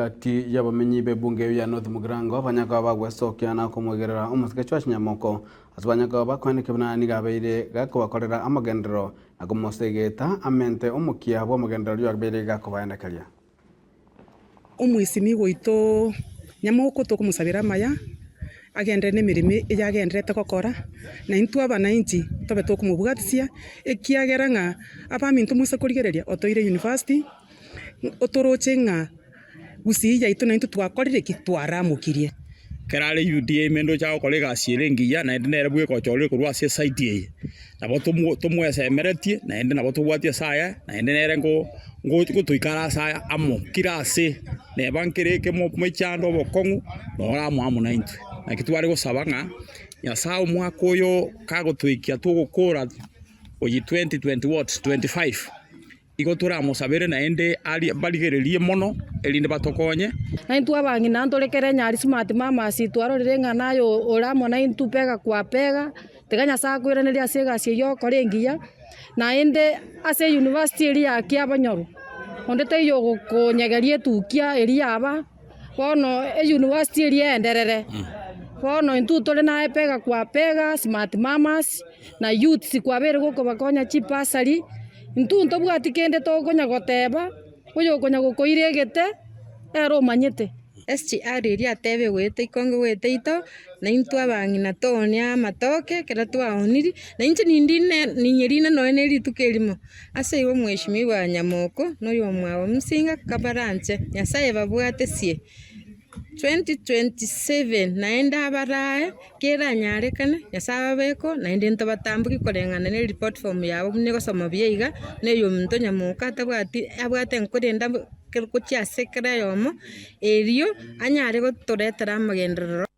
Egati y'abamenyi b'ebunge eyio ya North Mugirango banyaka bagwesokia na komoigerera omosike Joash Nyamoko ase banyaka bakoeneke buna nigo abeire gakobakorera amagenderero na komosegeta amente omokia bw'amagenderero riria abeire gakobaenekeria. Omoisimigwa oito Nyamoko tokomosabera amaya, agenderere nemeremo eye agendererete gokora, na intwe abanainchi tobe tokomobwatisia, ekiagera ng'a abaminto moise korigereria otoire university, otoroche ng'a gusii yaito naintwe twakorire ki? Twaramokirie. Ekero are UDA ime ndoche agokora egasi ere engiya naende nere bweka ochorire korwa ase eside eye. Nabo tomo tomoesemeretie naende nabo tobwati ase aya naende nere nko ngotoika are ase aya amo kera ase neba nkere ekemo mochando obokong'u noro amo amo naintwe. Naki tware gosaba ng'a Nyasaye omwaka oyo kagotoikia togokora oyi 20 20 what 25. Igo toramosabere naende aria barigererie mono, erinde batokonye. Na intwe abang'ina ntore kera enyari smart mamas twarorire ng'a naye ore amo naintwe bega kwa bega, tiga Nyasaye akoiranerie ase egasi eyio ogokora engiya, naende ase eyunivasiti eria ya Kiabonyoru, onde taiyo ogokonyegeria etukia eria yaba, bono eyunivasiti eria eenderere. Bono intwe tore naye bega kwa bega, smart mamas, na youths kwabeire gokobakonya chibasari, intwe ntobwati kende tokonya goteba, oyokonya gokoira egete, ere omanyete. SGR eria atebe goeta ikonge goeta ito, na intwe abang'ina toonia amatoke ekero twaoniri, na inche nindine ninyerine nonye na erituko erimo. Ase igo omweshimiwa Nyamoko na oyomwabo Musinga kabaranche, Nyasaye babwatesie. 2027 naende abarae, keranyarekane, Nyasae ababeke oo, naende ntobatambokie koreng'ana ne report form yabo buna egosoma buya iga, na oyominto nyamoka atabwati abwate enkoro endabu kere gochia ase kera oyomo, erio anyare gotoretera amagenderero.